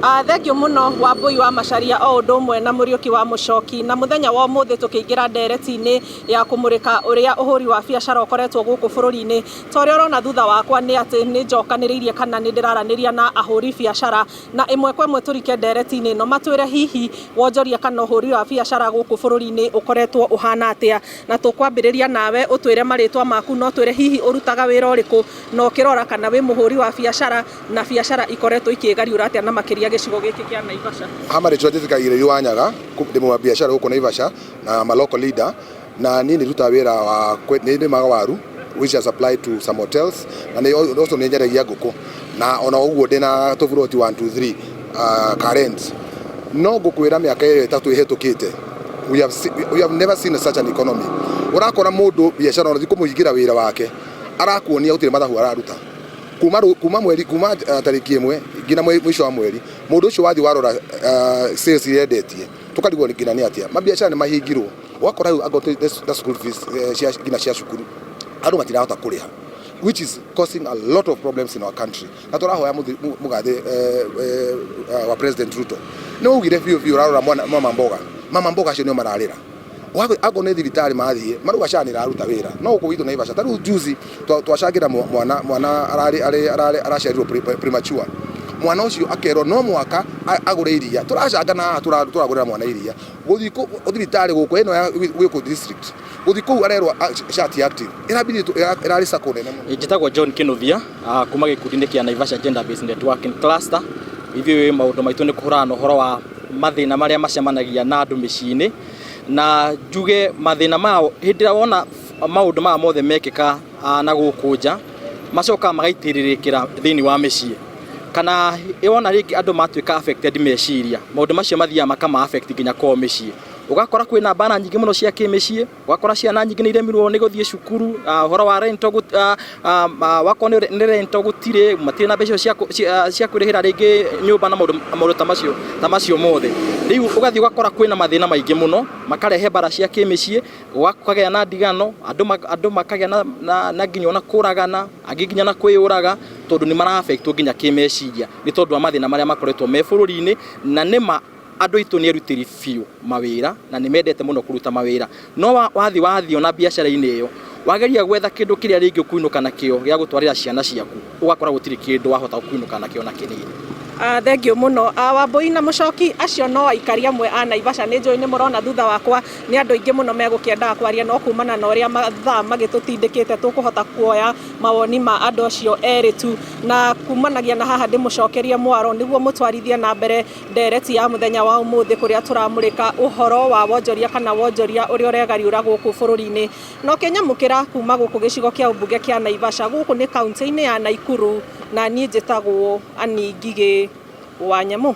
Thengiũ mũno Wambũi wa Macharia o ũndũ ũmwe na Mũriũki wa Mũchoki. Na mũthenya wa ũmũthĩ tũkĩingĩra ndereti-inĩ ya kũmũrĩka ũrĩa ũhũri wa biacara ũkoretwo gũkũ bũrũri-inĩ. Ta ũrĩa ũrona thutha wakwa nĩ atĩ nĩ njokanĩrĩirie kana nĩ ndĩraranĩria na ahũri biacara na ĩmwe kwa ĩmwe tũrike ndereti-inĩ ĩno matwĩre hihi wonjoria kana ũhũri wa biacara gũkũ bũrũri-inĩ ũkoretwo ũhana atĩa. Na tũkwambĩrĩria nawe ũtwĩre marĩtwa maku na ũtwĩre hihi ũrutaga wĩra ũrĩkũ na ũkĩrora kana wĩ mũhũri wa biacara na biacara ikoretwo ikĩgariũra atĩa na makĩria gĩcigo gĩkĩ kĩa Naivasha. Ha marĩtwa njĩtĩkaga Ireri Wanyaga, ndĩ mwa biacara gũkũ Naivasha na I'm a local leader na niĩ nĩ ndutaga wĩra wa nĩ ndĩmaga waru which I supply to some hotels na nĩ also nĩ nyendagia ngũkũ na ona ũguo ndĩna tũburoti 1 2 3 current no ngũkwĩra mĩaka ĩyo ĩtatũ ĩhĩtũkĩte we have never seen such an economy. Ũrakora mũndũ biacara ona kũmũhingĩra wĩra wake arakuonia gũtirĩ mathabu araruta kuma mweri kuma tarĩki 1 nginya mũico wa mweri mũndũ ũcio wathiĩ warora sales iria endetie tũkarigwo nginya nĩ atĩa mabiacara nĩ mahingirwo ũgakora rĩu angorwo ta school fees nginya cia cukuru andũ matirahota kũrĩha which is causing a lot of problems in our country. Na tũrahoya mũgathe wa President Ruto nĩ augire biũ biũ ũrarora mama mboga mama mboga acio nĩo mararĩra akorwo nĩ thibitarĩ mathiĩ marauga SHA nĩ ĩraruta wĩra no gũkũ gwitũ Naivasha ta rĩu juzi twacangĩra mwana ararĩ araciarirwo premature mwana ũcio akerwo no mwaka agũre iria tũracanga na haha tũragũrĩra mwana iria gũthiĩ thibitarĩ gũkũ ĩno ya gũkũ district gũthiĩ kũu arerwo SHA ti active ĩrambiri ĩrarĩ sacco nene mũno. Njĩtagwo John Kinuthia kuma gĩkundi-inĩ kĩa Naivasha Gender Based Networking Cluster. Ithuĩ maũndũ maitũ nĩ kũhũrana na ũhoro wa mathĩna marĩa macemanagia na andũ mĩciĩ-inĩ, na njuge mathĩna maya hĩndĩ ĩrĩa wona maũndũ maya mothe mekĩka na gũkũ nja macokaga magaitĩrĩrĩkĩra thĩinĩ wa mĩciĩ, kana wona rĩngĩ andũ matuĩka affected meciria, maũndũ macio mathiaga makama affect nginya kwao mĩciĩ. Ũgakora kwĩna mbara nyingĩ mũno cia kĩmĩciĩ, ũgakora ciana nyingĩ nĩ iremirwo nĩ gũthiĩ cukuru, ũhoro wa rental wakorwo nĩ rental gũtirĩ, matirĩ na mbeca cia kwĩrĩhĩra rĩngĩ nyũmba na maũndũ ta macio mothe. Rĩu ũgathiĩ ũgakora kwĩna mathĩna maingĩ mũno, makarehe mbara cia kĩmĩciĩ, gũkagĩa na ndigano, andũ makagĩa na nginya ona kũragana, angĩ nginya na kwĩyũraga, tondũ nĩ mara affect wo nginya kĩmeciria nĩ tondũ wa mathĩna marĩa makoretwo me bũrũri-inĩ. Na nĩma andũ aitũ nĩ erutĩri biũ mawĩra na nĩ mendete mũno kũruta mawĩra, no wathiĩ ona biacara-inĩ ĩyo wageria gwetha kĩndũ kĩrĩa rĩngĩ ũkũinũka nakĩo gĩa gũtwarĩra ciana ciaku, ũgakora gũtirĩ kĩndũ wahota kũinũka nakĩo na kĩnini. Thengiũ mũno Wambũi na Mũchoki, acio no aikari amwe a Naivasha. Nĩ njũĩ nĩ mũrona thutha wakwa nĩ andũ aingĩ mũno megũkĩendaga kwaria, no kumana na ũrĩa mathaa magĩtũtindĩkĩte tũkũhota kuoya mawoni ma andũ acio erĩ tu, na kumanagia na haha ndĩmũcokerie mwaro nĩguo mũtwarithie na mbere ndereti ya mũthenya wa ũmũthĩ kũrĩa tũramũrĩka ũhoro wa wonjoria kana wonjoria ũrĩa ũregariũra gũkũ bũrũri-inĩ. Na ũkĩnyamũkĩra kuma gũkũ gĩcigo kĩa ũmbunge kĩa Naivasha, gũkũ nĩ kaunti-inĩ ya Naikuru, na niĩ njĩtagwo Annie Ngigĩ wa Nyamũ.